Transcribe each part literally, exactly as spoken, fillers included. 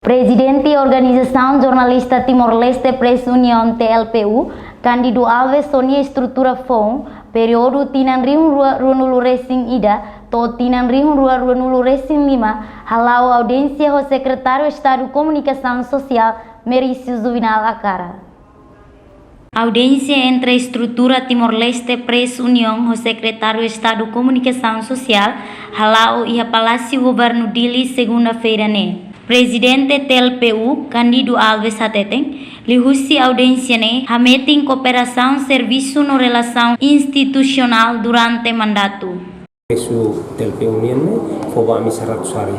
Prezidente Organizasaun Jornalista Timor-Leste Press Union, T L P U, Cândido Alves ho nia estrutura foun, períodu tinan rihun rua ruanulu-resin-ida to'o tinan rihun rua ruanulu-resin-lima, hala'o audiénsia ho Sekretáriu Estadu Komunikasaun Sosiál, Merício Juvinal Akara. Audiénsia entre estrutura Timor-Leste Press Union ho Sekretáriu Estadu Komunikasaun Sosiál hala'o iha Palásiu Governu Dili, segunda-feira ne'e. Prezidente T L P U, Cândido Alves hateten, liuhusi audiénsia ne'e hametin kooperasaun servisu no relasaun institusionál durante mandatu. Presu T L P U nian ne'e fó ba ami seratus hari.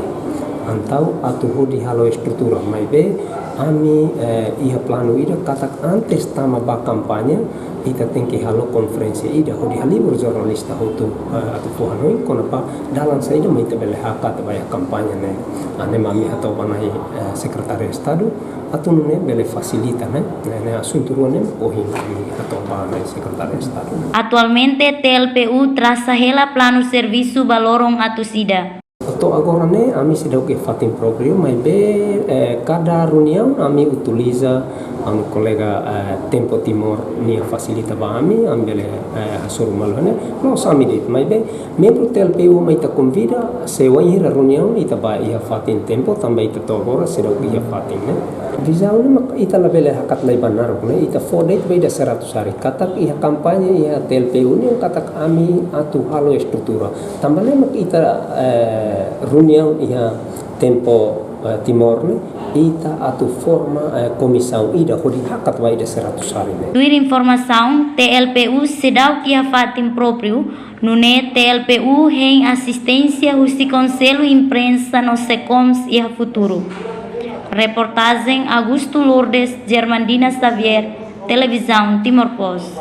Entaun atu hodi halo estrutura, maibé ami, eh, iha planu ida katak antes tama ba kampaña, ita tenke halo konferénsia ida hodi halibur jornalista hotu, eh, atu fó hanoin kona-ba dalan saida mak ita bele hakat ba iha kampaña ne'e. Ne'e mak ami hato'o ba Na'i, eh, Sekretáriu Estadu, atu nune'e bele fasilita, ne'e? Ne'e, ne'e asuntu rua ne'e ohin ami hato'o ba Na'i Sekretáriu Estadu. Atualmente, T L P U trasa hela planu servisu ba loron atus ida. To'o agora ne'e, ami seidauk iha fatin própriu, maibé, eh, kada reuniaun ami utiliza ami kolega, eh, Tempo Timor nia fasilita ba ami, ami bele, eh, hasoru malu ne'e, la'ós ami de'it, maibé membru T L P U mak ita konvida, se wainhira reuniaun ita bá iha fatin Tempo, tanba ita to'o agora seidauk iha fatin ne'e. Vizaun ne'e mak ita labele hakat lai ba naruk ne'e, ita fó de'it ba ida seratus hari. Katak iha kampaña iha T L P U nian katak ami atu halo estrutura. Tanba ne'e mak ita, eh, reuniaun iha Tempo, eh, Timor ne'e, ita atu forma, eh, komisaun ida hodi hakat ba ida seratus hari ne'e. Tuir informasaun, T L P U seidauk iha fatin própriu, nune'e T L P U hein asisténsia husi Konsellu Imprensa no SECOMS iha futuru. Reportajen Augusto Lourdes, Germandina Xavier, Televizaun Timor Post.